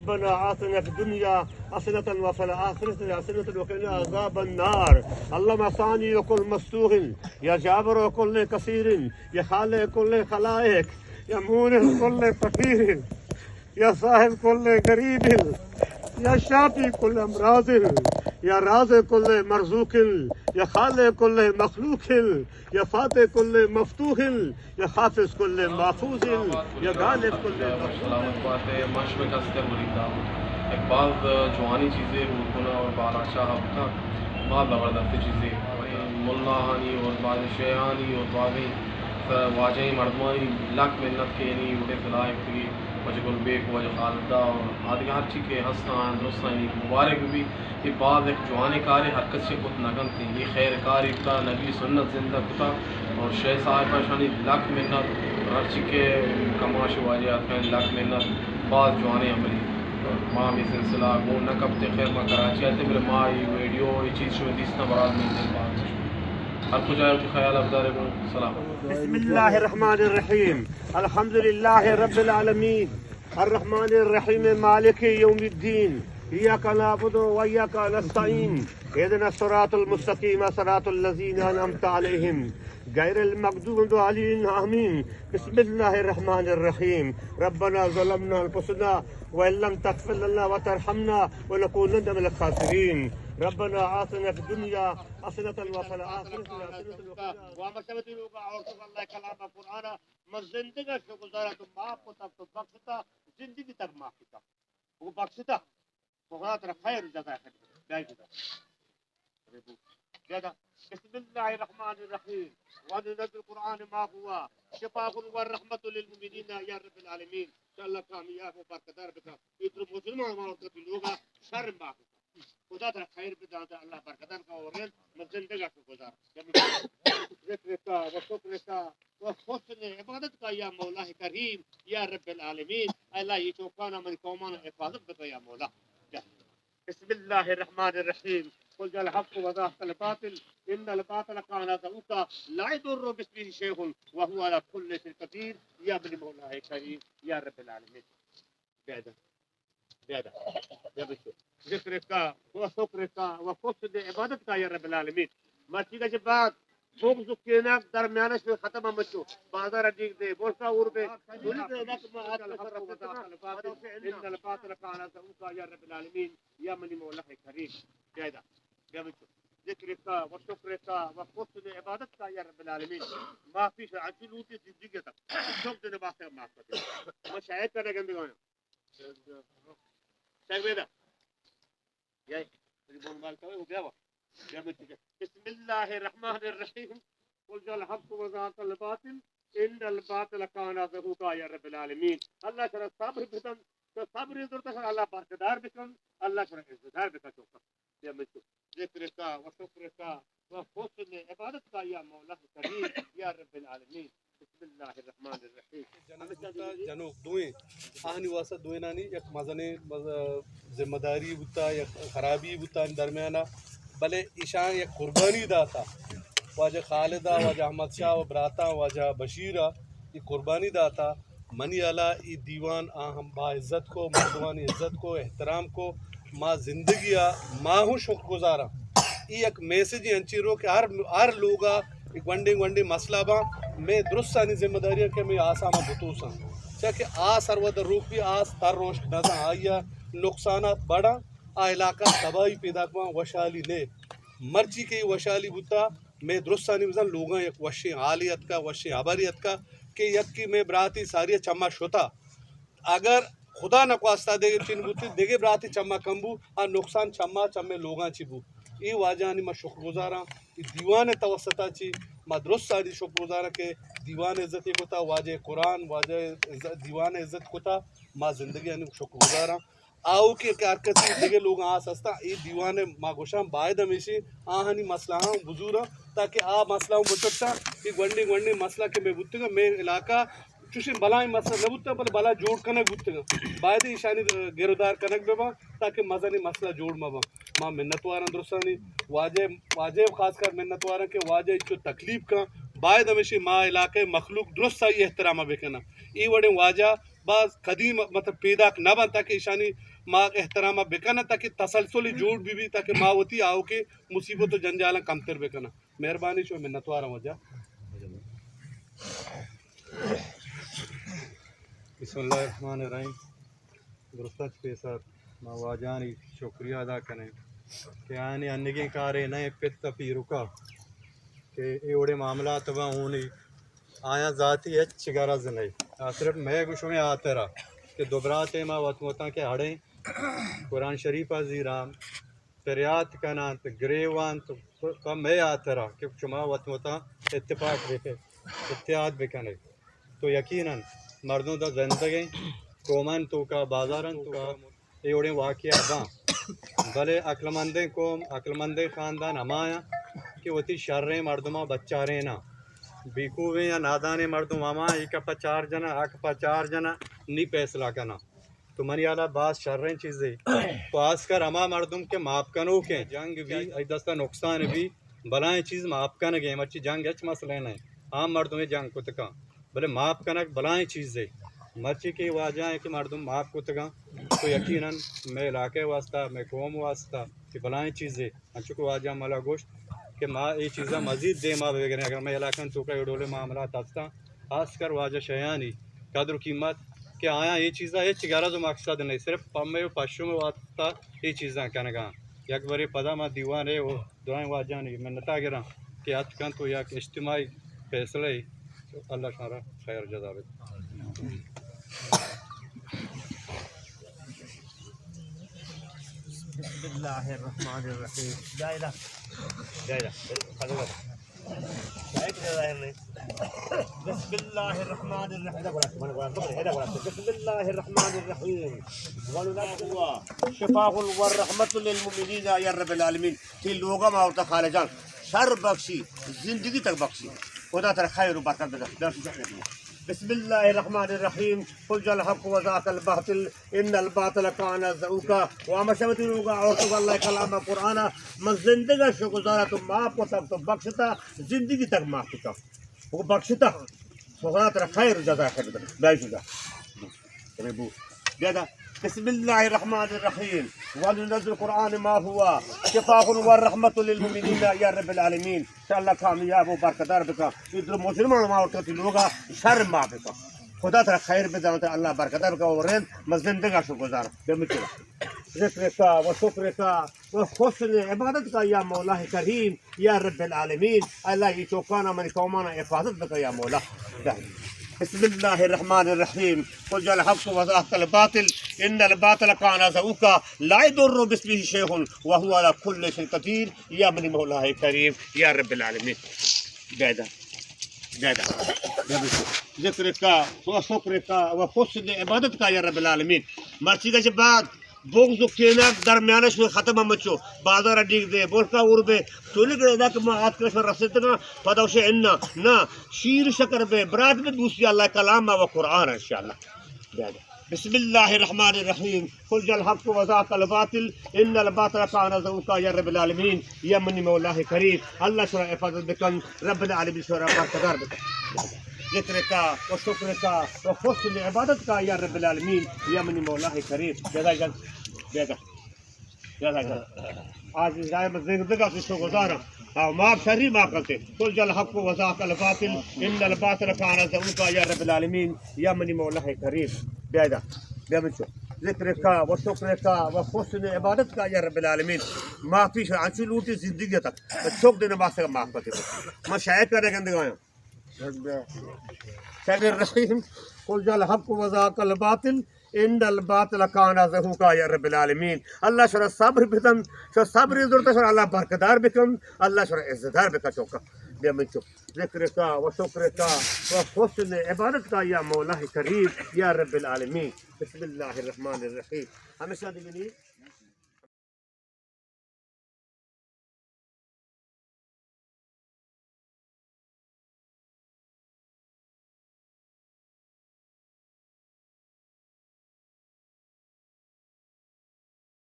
ربنا آتنا في الدنيا حسنة وفي الآخرة حسنة وقنا عذاب النار. اللهم ثاني كل مفتوح، يا جابر كل كثير، يا خالق كل خلائق، يا مونس كل فقير، يا صاحب كل غريب، يا شافي كل أمراض، يا رازق كل مرزوق، يا خالق كل مخلوق، يا فاتح كل مفتوح، يا حافظ كل محفوظ، يا غالب كل مغلوب. سلامت بات ئے، ما شمئے کستر مرید اقبال جوانی چیزے بوتنا اور بالاچاہ بوتا، باز زبردست چیزے. ملاہانی اور باز شیعانی اور بازیں واجہیں مردمانی لک منت کہ انی وڑے صلاح کتگی، واجہ گل بیگ، واجہ خالد دا اور آدگہ ہرچی کہ ہستاں، درستانی مبارک بی. اے باز یک جوانیں کارے، ہر کس چہ کت نہ کنت. اے خیر کارے کتا، نبی سنت زندہ کتا اور شیخ صاحب ءَ شانی لک منت، ہرچی کہ کماش واجہ اتکن لک منت، باز جوانیں عملی. ما ہمے سلسلہ گون نہ کپتیں، خیر ما کراچی آتیں، بلے ما اے ویڈیو، اے چیز شما دیستاں، برات میں دل باز خوش. ہر کجا وتی خیال ءَ بدارے گوں سلام. بسم اللہ الرحمن الرحیم. الحمد للہ رب العالمین. الرحمن الرحیم. مالک یوم الدین. ایاک نعبد و ایاک نستعین. اهدنا الصراط المستقیم، صراط الذین انعمت علیهم، غیر المغضوب علیهم. آمین. بسم اللہ الرحمن الرحیم. ربنا ظلمنا انفسنا وان لم تغفر لنا وترحمنا لنکونن من الخاسرین. ربنا آتنا فی الدنیا حسنة وفی الآخرة حسنة وقنا عذاب النار. و ہمشہ وتی لوگا عورتوں اللہ کلام قرآن، من زندگا شکر گزارا تو معاف کتا، تو بخشتا، زندگی تک معاف کتا. وہ بخشتا. خدا ترا خیر جزا خیر. بیا جدا. بیا دا. بسم اللہ الرحمن الرحیم. وننزل القرآن ما هو شفاء ورحمة للمؤمنین. یا رب العالمین، انشاءاللہ کامیاب و برکتدار بکا. ادھر مسلمان ہمارا تو لوگا شر ما. خدا ترا خیر بدانت، اللہ برکتدار کا. اور من زندگا شکر گزار. ذکر کا و شکر کا و حسن عبادت کا یا مولا کریم، یا رب العالمین. اللہ یہ چوکانا من قومانا حفاظت بکا یا مولا. بسم اللہ الرحمن الرحیم. قل جاء الحق وزهق الباطل ان الباطل كان زهوقا. لا يضر مع اسمه شيء وهو على كل شيء قدير. یا منی مولا کریم، یا رب العالمین. بیا دا. بیا دا. بیا بچو. ذکر کا و شکر کا و حسن عبادت کا یا رب العالمین. مرچی کا چہ بعد بغض و کینہ درمیانش میں ختم ہم بچو. بازار دیگ دے، بولتا اور بے. دولی دے، لک ما آت کر رب العالمین. ان الباطل كان زهوقا یا رب العالمین، یا منی مولا کریم. بیا دا. بیا بچو. ذکر کا و شکر کا و حسن عبادت کا یا رب العالمین. معافی سے اچھی لوٹی زندگی تک. شوق دینے واسطے معاف کر دے. میں شاید کرنے گندگانا. چک بیدا. یا، تری بول مال کوئی ہو گیا وا. بسم اللہ الرحمن الرحیم. قل جاء الحق وزهق الباطل ان الباطل كان زهوقا یا رب العالمین. اللہ شرا صبر بدن، تو صبر زورتا شرا اللہ برکتدار بکن، اللہ شرا عزتدار بکن چوکا. بیا من تو ذکر کا و شکر کا و حسن عبادت کا یا مولا کریم، یا رب العالمین. بسم اللہ الرحمن الرحیم. جنک بوتا، جنوک دوئیں، آہانی واسطہ دوئینانی یک مزنیں مز-، ذمہ داری بوتا، یک خرابی بوتا آہانی درمیانا، بلے ایشان یک قربانی داتا. واجہ خالدا، واجہ احمد شاہ و براتاں، واجہ بشیرا، اے قربانی داتا. منی ہیالا اے دیوان آ ہم با عزت کو، مردمانی عزت کو، احترام کو. ما زندگیا ما ہوں شکر گزاراں. اے یک میسجے انچیں رو کہ ہر، ہر لوگا اے گونڈیں گونڈیں مسئلہ باں، مئے درستانی ذمہ داری کہ مئے آساما بتوساں. چیا کہ آ سرود روک بی، آس تر روشک نزاں، آئیا نقصانات بڑاں، آ علاقہ تباہی پیداک باں، وشحالی نے. مرچی کہ اے وشحالی بوتا، مئے درستانی بزاں لوگاں یک وشیں حالے اتکا، وشیں ہبرے اتکا کہ یکے مئے براتے ساری چما شتا. اگر خدا نخواستہ دگہ چین بوتی، دگہ براتے چما کم بو، آ نقصان چما چمے لوگاں چی بو. اے واجہانی ما شکر گزاراں، اے دیوان توسطا چی ما درستانی شکر گزاراں کہ دیوان عزت کتا، واجہ قرآن، واجہ عزت، دیوان عزت کتا، ما زندگیانی شکر گزاراں. آؤکیں کہ ہر کسی دگہ لوگاں آس ہستاں، اے دیوان ء ما گوشاں باید ہمیشی آہانی مسئلہ ہاں بزوراں تاکہ آ مسئلہ ہوں بچٹاں. اے گونڈیں گونڈیں مسئلہ کہ مئے بوتگاں، مئے علاقہ چوشیں بلائیں مسئلہ نہ بوتاں، بلے بلا جوڑ کنگ بوتگاں. باید ایشانی گرودار کنگ بہ باں تاکہ مزنیں مسئلہ جوڑ مہ باں. ما منتواراں درستانی واجہ، واجہ خاص کر منتواراں کہ واجہ چو تکلیف کن، باید ہمیشی ما علاقہ مخلوق درست آئی احترام بکناں. اے وڑیں واجہ باز قدیم مطلب پیداک نہ بنت تاکہ ایشانی ما احترام بکناں تاکہ تسلسل جوڑ بہ بی، تاکہ ما وتی آؤکیں مصیبت و جنجالاں کمتر بکناں۔ مہربانی، شما منتواراں واجہ۔ بسم اللہ الرحمن الرحیم۔ درستاں چہ پیسر ما واجہانی شکریہ ادا کنیں کہ آیانی انگیں کارے نہ پت ء پیرکا کہ اے وڑیں معاملات باں ہونی، آیاں ذاتی ہچ غرض نہ، آ صرف مئے گوشمیں ہاترا کہ دو براتے ما وت وتاں کہ ہڑیں قرآن شریف ء زیراں پریات کنانت، گریوانت، پہ مئے ہاترا کہ شما وت وتاں اتفاق بکن، اتحاد بکنے۔ تو یقیناً مردم دا زندگیں قوماں توکا، بازاراں توکا اے وڑیں واقعہ باں، بلے عقلمندیں قوم، عقلمندیں خاندان ہمایاں کہ وتی شریں مردماں بچاریناں۔ بیکوبیں یا نادانیں مردم ہما، اے کپا چار جنا، آ کپا چار جنا، نی فیصلہ کناں۔ تو منی ہیالا باز شریں چیزے۔ خاص کر ہما مردم کہ ماپ کنوکیں، جنگ بی، ای دستا نقصان بی، بلائیں چیز ماپ کنگیں، مرچی جنگ ہچ مسئلہ نہ، عام مردمے جنگ کتکاں، بلے ماپ کنگ بلائیں چیزے۔ مرچی کہ واجہ ایں کہ مردم ماپ کتگاں، تو یقیناً مئے علاقے واسطہ، مئے قوم واسطہ کہ بلائیں چیزے۔ انچو کہ واجہ ملا گوشت کہ ما اے چیزاں مزید دیما بگریں، اگر مئے علاقہ توکا اے ڈولیں معاملات ہستاں، خاص کر واجہ شیانی قدر و قیمت کہ آیاں اے چیزاں ہچ غرض و مقصد نہیں، صرف پمے و پشم واسطہ اے چیزاں کنگاں۔ یک برے پدا ما دیوانے و درائیں واجہانی منتا گراں کہ اتکنت و یک اجتماعی فیصلہ ای۔ اللہ شمارا خیر جزا بد۔ بسم اللہ الرحمن الرحیم۔ لا الہ، لا الہ۔ بسم اللہ الرحمن الرحیم۔ بسم اللہ الرحمن الرحیم۔ شفاء و رحمت للمؤمنین یا رب العالمین۔ تی لوگا ما ورتا خالجان شر بخشی، زندگی تک بخشی۔ خدا ترا خیر و برکت بدہ۔ بسم اللہ الرحمن الرحیم۔ قل جاء الحق و زهق الباطل ان الباطل کان زهوقا۔ و ہمشہ وتی لوگا اور تو اللہ کلام قرآن، من زندگا شکرگزارا تو معاف کتا، تو بخشتا، زندگی تک معاف کتا، وہ بخشتا۔ خدا ترا خیر جزا خیر بدہ۔ بے جزا۔ ارے بو۔ بیا دا۔ بسم اللہ الرحمن الرحیم۔ وننزل القرآن ما هو شفاء و رحمت للمؤمنین یا رب العالمین۔ انشاءاللہ کامیاب و برکتدار بکا۔ ادھر مسلمان ما اور کتی لوگا شر ما بکا۔ خدا ترا خیر بدانت، اللہ برکتدار بکا اور رند ما زندگا شکرگزار۔ بے مچلا۔ ذکر کا و شکر کا و حسن عبادت کا یا مولا کریم۔ یا رب العالمین، اللہ ای چوکانا منی قومانا حفاظت بکا یا مولا۔ بسم اللہ الرحمن الرحیم۔ قل جاء الحق و زهق الباطل ان الباطل کان زهوقا۔ لا یضر مع اسمه شیء و هو علی کل شیء قدیر۔ یا منی مولا کریم، یا رب العالمین۔ بیدا، بیدا۔ ذکر کا و شکر کا و حسن عبادت کا یا رب العالمین۔ مرچی کا بعد بغض و کینہ درمیانش میں ختم ہم چو۔ بازار ڈیگ دے، بولکا اور بے، چولی گڑے دا کہ ما آت کش رسیت نا، پدا اسے انا، نا، شیر شکر بے، برات بے، دوستی اللہ کلام و قرآن انشاءاللہ۔ بسم اللہ الرحمن الرحیم۔ قل جاء الحق و زهق الباطل ان الباطل کان زهوقا۔ یا رب العالمین، یا منی مولا کریم، اللہ شرا حفاظت بکن، رب العالمین شرا برکتدار بکن۔ ذکر کا و شکر کا و حسن عبادت کا یا رب العالمین، یا منی مولا کریم۔ جزاک اللہ۔ بیدا۔ بیدا۔ آج دائم زندگا سے شو گزارا۔ او ما شری ما کرتے۔ قل جاء الحق و زهق الباطل ان الباطل کان زهوقا۔ یا رب العالمین، یا منی مولا کریم۔ بیدا۔ بیا بچو۔ ذکر کا و شکر کا و حسن عبادت کا یا رب العالمین۔ معافی شو انچو لوٹی زندگی تک۔ چوک دینے واسطے معاف کرتے۔ ما شاید کرنے گندگایا۔ شر الرحیم۔ قل جاء الحق و زهق الباطل ان الباطل کان زهوقا۔ یا رب العالمین، اللہ شرا صبر بکن، شرا صبر ضرورت، شرا اللہ برکتدار بکن، اللہ شرا عزتدار بکن۔ چوکا بیا من چو ذکر کا و شکر کا و حسن عبادت کا یا مولا کریم، یا رب العالمین۔ بسم اللہ الرحمن الرحیم۔ ہمیشہ دیگنی